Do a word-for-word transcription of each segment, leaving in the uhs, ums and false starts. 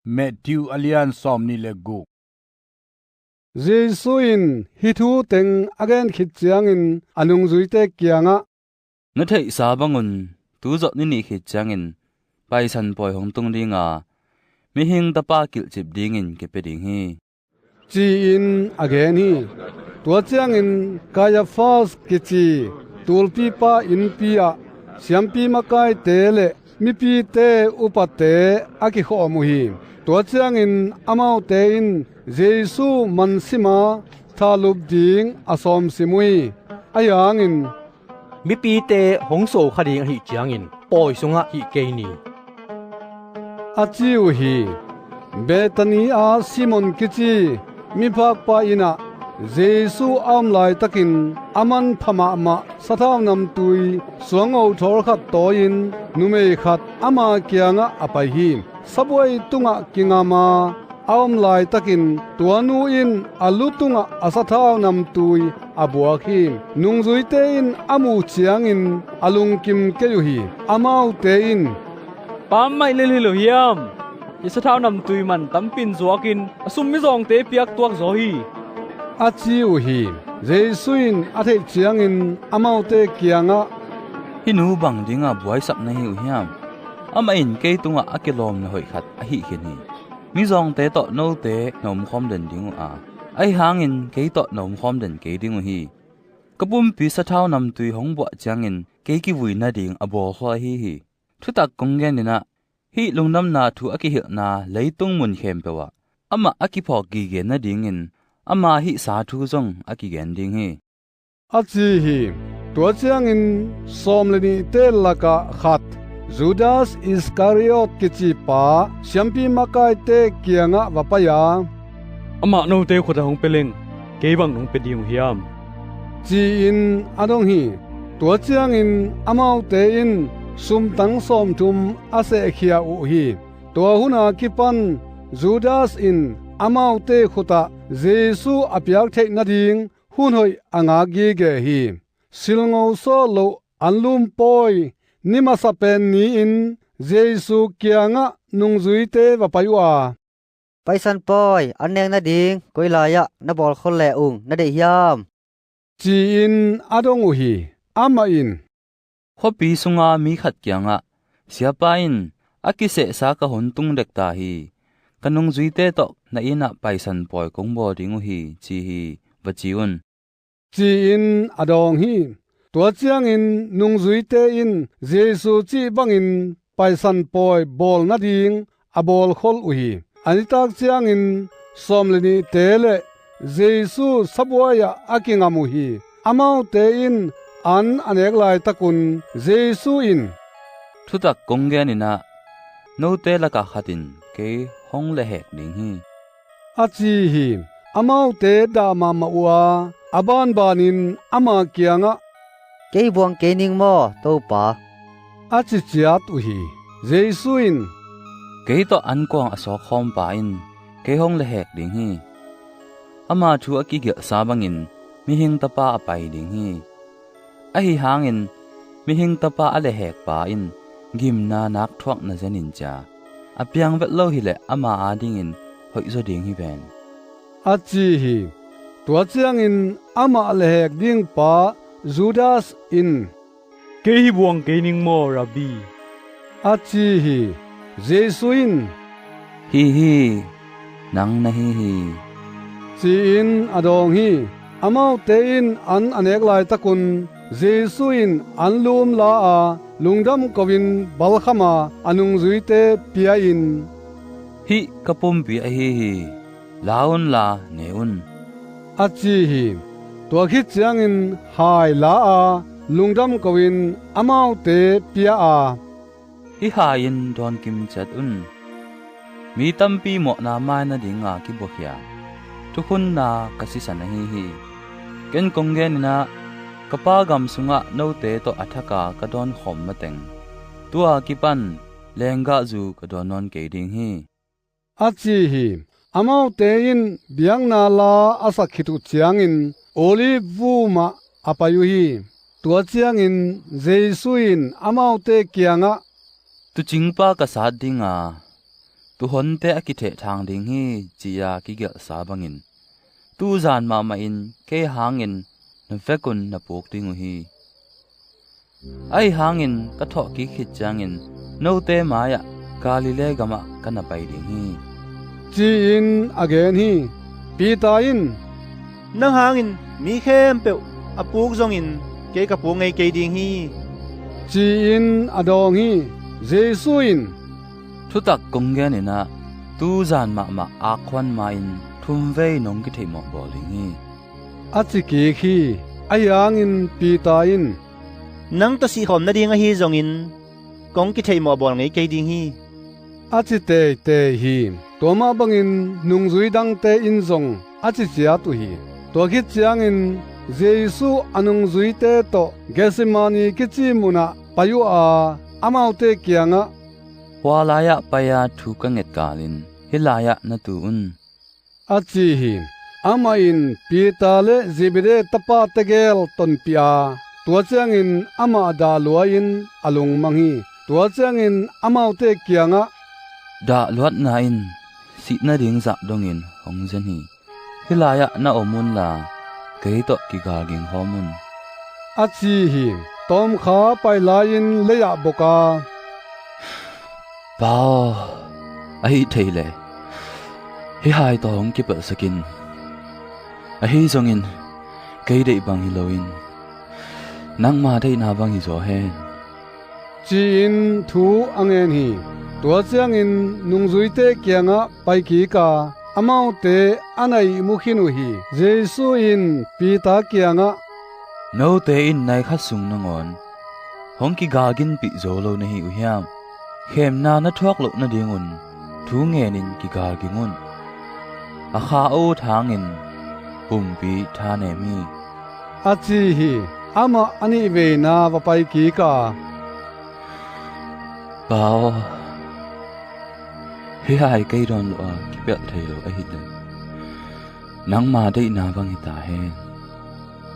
Matthew a lian sawmnih le guk. Jesu in hih thu teng a gen khit ciangin a nungzuite kiangah, "Na theihsa bangun tuzawh ni nih khit ciangin Paisan pawi hong tung dinga, mihing tapa kilhcip dingin kipia ding hi," ci-in a gen hi. Tua ciangin Kaiafas kici tulpipa innpi ah siampi makaite le mipite upate a kikhawm uh hi. Tua ciangin amaute in Jesu mansima thahlup ding a sawmsim uh hi. Ahi hangin, "Mipite hong suah kha ding ahih ciangin pawi sungah hih kei ni," a ci uh hi. Bethany a Simon kici miphakpa inn ah Jesu a om laitakin a manpha mahmah sathau namtui suango thawlkhat tawi-in numei khat ama kiangah a pai hi. Sabuai tungah kingam a a om laitakin tua nu in a lu tungah a sathau namtui a buak hi. Nungzuite in a muh ciangin a lungkim kei uh hi. Amaute in, "Pa amah i lel hi lo hiam? Hih sathau namtui man tampi in zuakin a sum mizawngte piak tuak zaw hi," a ci uh hi. Jesu in a theih ciangin amaute kiangah, "Hih nu bang dinga buaisak na hi uh hiam? Amah in kei tungah a kilawm le hoih khat ahi khin hi. Mizawngte tawh note na omkhawm den ding uh a, ahi hangin kei tawh na omkhawm den kei ding uh hi. Ka pumpi sathau namtui hong buah ciangin kei kivui nading a bawlkhol ahi hi. Thutak kong gen in ah, hih lungdamna thu a kihilhna leitung mun khempeuh ah amah a kiphawk gige nadingin ama hihsa thu zong a kigen ding hi," a ci hi. Tua ciangin sawm le nihte lakah khat, Judas Iskariot kicipa siampi makaite kiangah va pai a, "Amah note khutah hong pia leng kei bang nong pia ding uh hiam?" ci-in a dong hi. Tua ciangin amaute in sumtang sawmthum a sehkhia uh hi. Tua hun a kipan Judas in amaute khutah Jesu a piak theih nading hun hoih a ngak gige hi. Silngo sawt loh anlum pawi ni masa pen ni-in Jesu kiangah nungzuite va pai uh a, "Paisan pawi an nek nading koi lai-ah na bawlkhol le ung na deih hiam?" ci-in a dong uh hi. Amah in, "Khuapi sunga mi khat kiangah, 'Siapa in a kisehsa ka hun tung dek ta hi. Ka nungzuite tawh na inn ah Paisan pawi kong bawl ding uh hi,' ci hi," va ci un, ci-in a dawng hi. Tua ciangin nungzuite in Jesu cih bangin Paisan pawi bawl nading a bawlkhol uh hi. A nitak ciangin sawm le nihte le Jesu sabuai-ah a kingam uh hi. Amaute in an a nek laitakun Jesu in, "Thutak kong gen in ah, note lakah khat in kei hong lehhek ding hi," a ci hi. Amaute dah mahmah uh a, a banbanin ama kiangah, "Kei buang kei ning maw, Topa?" a ci ciat uh hi. Jesu in, "Kei tawh ankuang a sawkkhawmpa in kei hong lehhek ding hi. Ama thu a kigelhsa bangin Mihing Tapa a pai ding hi. Ahi hangin Mihing Tapa a lehhekpa in gimna nak thuak na zen in cia, a piang vet lo hileh ama adingin hoihzaw ding hi ven," a ci hi. Tua ciangin amah lehhek dingpa Judas in, "Kei hi buang kei ning maw, Rabbi?" a ci hi. Jesu in, "Hi hi, nang na hi hi," ci-in a dawng hi. Amaute in an a nek laitakun Jesu in anlum la a, lungdam ko-in balkham a, a nungzuite pia-in, "Hih ka pumpi ahi hi. La unla ne un," a ci hi. Tua khit ciangin hai la a, lungdam ko-in amaute pia a, "Hih hai in dawnkim ciat un. Mi tampi mawhna mai nadinga kibuakhia thukhunna ka sisan ahi hi. Ken kong gen in ah, ka Pa gam sungah note tawh a thaka ka dawnkhawm mateng, tu-a kipan lenggahzu ka dawn nawn kei ding hi," a ci hi. Amaute in biakna la a sak khit uh ciangin Olive vum ah a pai uh hi. Tua ciangin Jesu in amaute kiangah, "Tuucingpa ka sat dinga tuuhonte a kithehthang ding hi, ci-a kigelhsa bangin tuzan mahmahin kei hangin na vekun na puk ding uh hi. Ahi hangin ka thawhkik khit ciangin note mai-ah Galilee gamah ka na pai ding hi," ci-in a gen hi. Peter in, "Nang hangin mi khempeuh a puk zongin kei ka puk ngei kei ding hi," ci-in a dawng hi. Jesu in, "Thutak kong genin ah, tuzan mahmah akkhuan ma-in thumvei nong kitheihmawh bawl ding hi," a ci kik hi. Ahi hangin Peter in, "Nang tawh sihkhawm nading ahi zongin kong kitheihmawh bawl ngei kei ding hi," a ci teitei hi. Tua mah bangin nungzui dangte in zong a ci ciat uh hi. Tua khit ciangin Jesu a nungzuite tawh Gethsemane kici munah pai uh a, amaute kiangah, "Hua lai-ah pai-a thu ka nget kalin hih lai-ah na tu un," a ci hi. Amah in Peter le Zebedee tapa tegel tonpih a, tua ciangin amah dahluai-in a lungmang hi. Tua ciangin amaute kiangah, "Dahluatna in sih nading zah dongin hong zen hi. Hih lai-ah na om unla, kei tawh kigalging hawm un," a ci hi. Tawmkha pai lai-in lei-ah bok a, "Pa aw, ahih thei leh hih hai tawh hong kipelhsak in. Ahi zongin kei deih bang hi loin nangma deihna bang hi zaw hen," ci-in thu a ngen hi. Tua ciangin nungzuite kiangah pai kik a, amaute a na ihmu khin uh hi. Jesu in Peter kiangah, "Note in nai khat sung nangawn hong kigalginpih zo lo na hi uh hiam? Khemna na thuak loh nadingun thu ngenin kigalging un. A kha a ut hangin pumpi thanem hi," a ci hi. Amah a nihveina va pai kik a, "Pa aw, hih hai kei dawn loh a kipelh thei lo ahih leh nangma deihna bang hi ta hen,"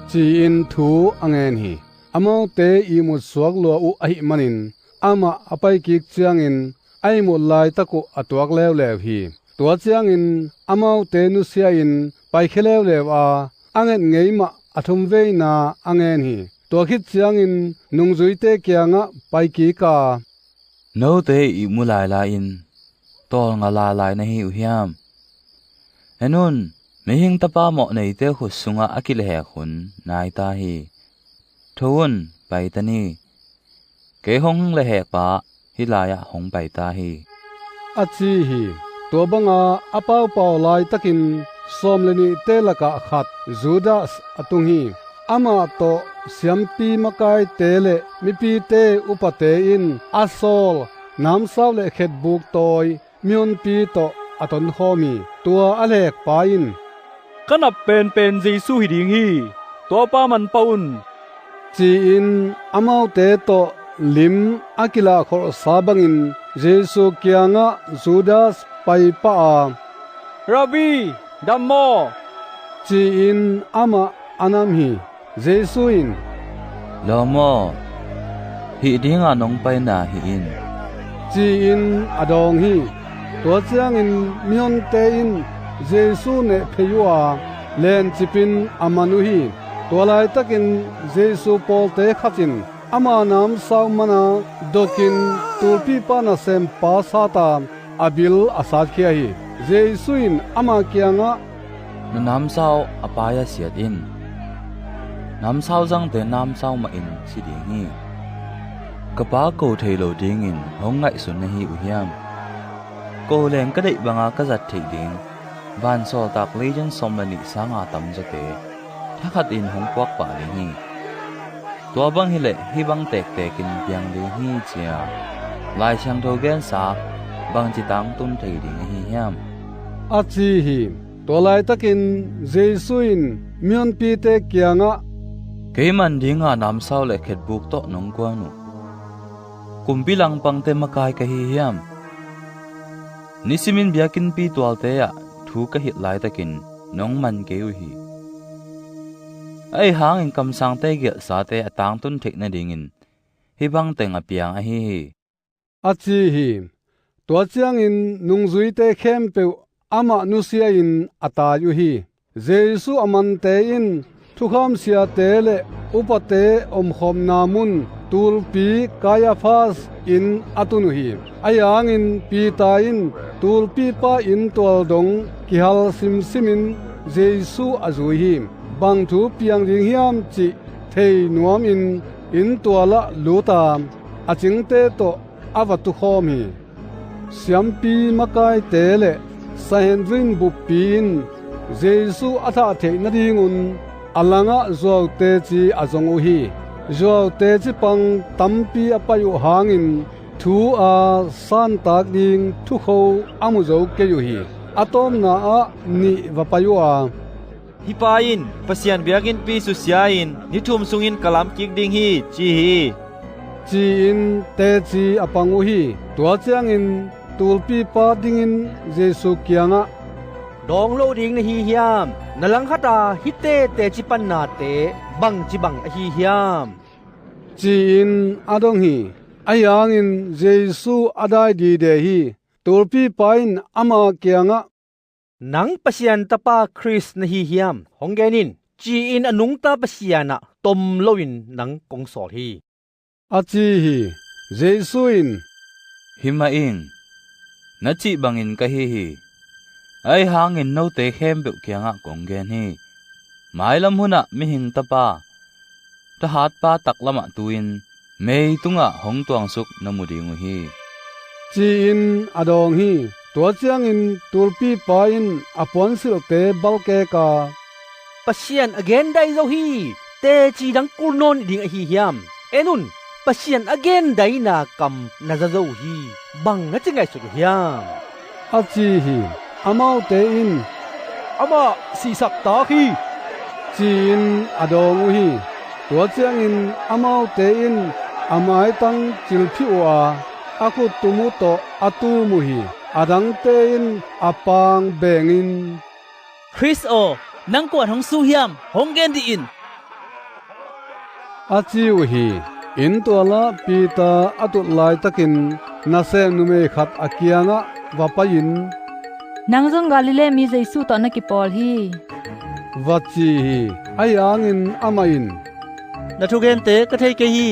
ci-in thu a ngen hi. Amaute ihmut suak lua uh ahih manin amah a pai kik ciangin a ihmut laitak uh a tuak leuleu hi. Tua ciangin amaute nusia-in paikhia leuleu a, a nget ngei mah a thumveina a ngen hi. Tua khit ciangin nungzuite kiangah pai kik a, "Note ihmu lailai-in tawlnga lailai na hi uh hiam? En un, mihing tapa mawhneite khut sungah a kilehhek hun nai ta hi. Tho un, pai ta ni. Kei hong lehhekpa hih lai-ah hong pai ta hi," a ci hi. Tua banga a paupau laitakin sawm le nihte lakah khat Judas a tung hi. Amah tawh siampi makaite le mipite upate in a sawl namsau le khetbuk tawi mihonpi tawh a tonkhawm hi. Tua a lehhekpa in, "Ka nap penpen Jesu hi ding hi. Tuapa man pah un," ci-in amaute tawh lim a kilahkholhsa bangin Jesu kiangah Judas pai pah a, "Rabbi, dam maw?" ci-in amah a nam hi. Jesu in, "Lawm aw, hih dinga nong paina hih in," ci-in a dawng hi. Tua ciangin mihonte in Jesu neh phei uh a, lencipin a man uh hi. Tua laitakin Jesu pawlte khat in ama namsau mana dokin tulpipa nasempa sata a bil a satkhia hi. Jesu in ama kiangah, "Na namsau a pai-a siat in. Namsau zangte namsau mahin si ding hi. Ka Pa ko thei lo dingin hong ngaihsun na hi uh hiam? Ko leng ka deih banga ka zat theih ding vansawltak legion sawm le nih sanga tamzawte thakhatin hong puakpah ding hi. Tua bang hileh hih bang tektekin piang ding hi, ci-a Lai Siangtho gensa bangci tangtun thei ding ahi hiam?" a ci hi. Tua laitakin Jesu in mihonpite kiangah, "Kei man dinga namsau le khetbuk tawh nong kuan uh kumpi langpangte makai ka hi hiam? Nisimin biakinnpi tualte ah thu ka hilh laitakin nong man kei uh hi. Ahi hangin kamsangte gelhsate a tangtun theih nadingin hih bang teng a piang ahi hi," a ci hi. Tua ciangin nungzuite khempeuh amah nusia-in a tai uh hi. Jesu a mante in thukham siate le upate omkhopna mun tulpi Kaiafas inn a tun uh hi. Ahi hangin Peter in tulpipa inntual dong kihal simsimin Jesu a zui hi. Bang thu piang ding hiam cih thei nuamin inntualah lut a, a cingte tawh a va tukhawm hi. Siampi makaite le Sanhedrin buppi in Jesu a thah theih nadingun a langah zuauteci a zong uh hi. Zuauteci pang tampi a pai uh hangin thu a santak ding thukho a mu zo kei uh hi. A tawpna ah nih va pai uh a, "Hih pa in Pasian biakinnpi susia-in ni thum sungin ka lam kik ding hi," ci hi, ci-in teci a pang uh hi. Tua ciangin tulpipa dingin Jesu kiangah, "Dawng lo ding na hi hiam? Na langkhata hihte teci pannate bangci bang ahi hiam?" ci-in a dong hi. Ahi hangin Jesu a dai dide hi. Tulpipa in ama kiangah, "Nang Pasian Tapa Khrist na hi hiam? Hong gen in," ci-in a nungta Pasian ah tom loin nang kong sawl hi, a ci hi. Jesu in, "Hi mah ing, na cih bangin ka hi hi. Ahi hangin note khempeuh kiangah kong gen hi. Mailam hunah Mihing Tapa, thahatpa taklamah tu-in mei tungah hong tuangsuk na mu ding uh hi," ci-in a dawng hi. Tua ciangin tulpipa in a puansilhte balkek a, "Pasian a gendai zo hi. Teci dang kul nawn ding ahi hiam? En un, Pasian a gendaina kam na za zo hi. Bang na ci ngaihsut uh hiam?" a ci hi. Amaute in, "Amah sihsak tak hi," ci-in a dawng uh hi. Tua ciangin amaute in a maitang cilphih uh a, a khuttum uh tawh a tum uh hi. A dangte in a paang bengin, "Khrist aw, nang kua'n hong su hiam? Hong gen dih in," a ci uh hi. Inntualah Peter a tut laitakin nasem numei khat a kiangah va pai-in, "Nang zong Galilee mi Jesu tawh na kipawl hi," va ci hi. Ahi hangin amah in, "Na thugente ka thei kei hi,"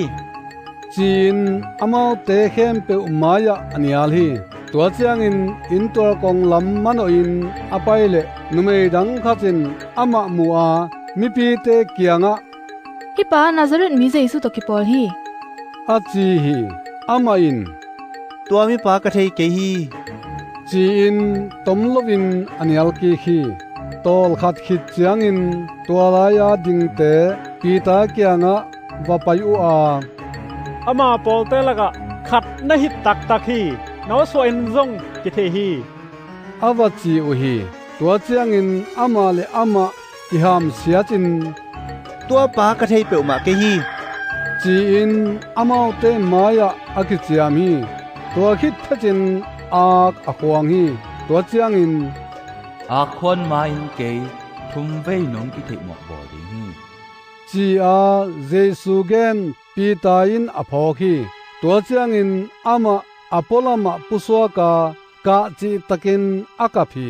ci-in amaute khempeuh mai-ah a nial hi. Tua ciangin inntual konglam manawhin a pai leh numei dang khat in amah mu a, mipite kiangah, "Hih pa Nazareth mi Jesu tawh kipawl hi," a ci hi. Amah in, "Tua mipa ka thei kei hi," ci-in tom loin a nial kik hi. Tawlkhat khit ciangin tua lai-a dingte Peter kiangah va pai uh a, "Ama pawlte lakah khat na hih taktak hi. Na awsuah in zong kithei hi," a va ci uh hi. Tua ciangin amah le amah kihamsiatin, "Tuapa ka thei peuhmah kei hi," ci-in amaute mai-ah a kiciam hi. Tua khit phetin ak a khuang hi. Tua ciangin, "Ak khuan ma-in kei thumvei nong kitheihmawh bawl ding hi," ci-a Jesu gen Peter in a phawk hi. Tua ciangin amah a pualamah pusuak a, kah cihtakin a kap hi.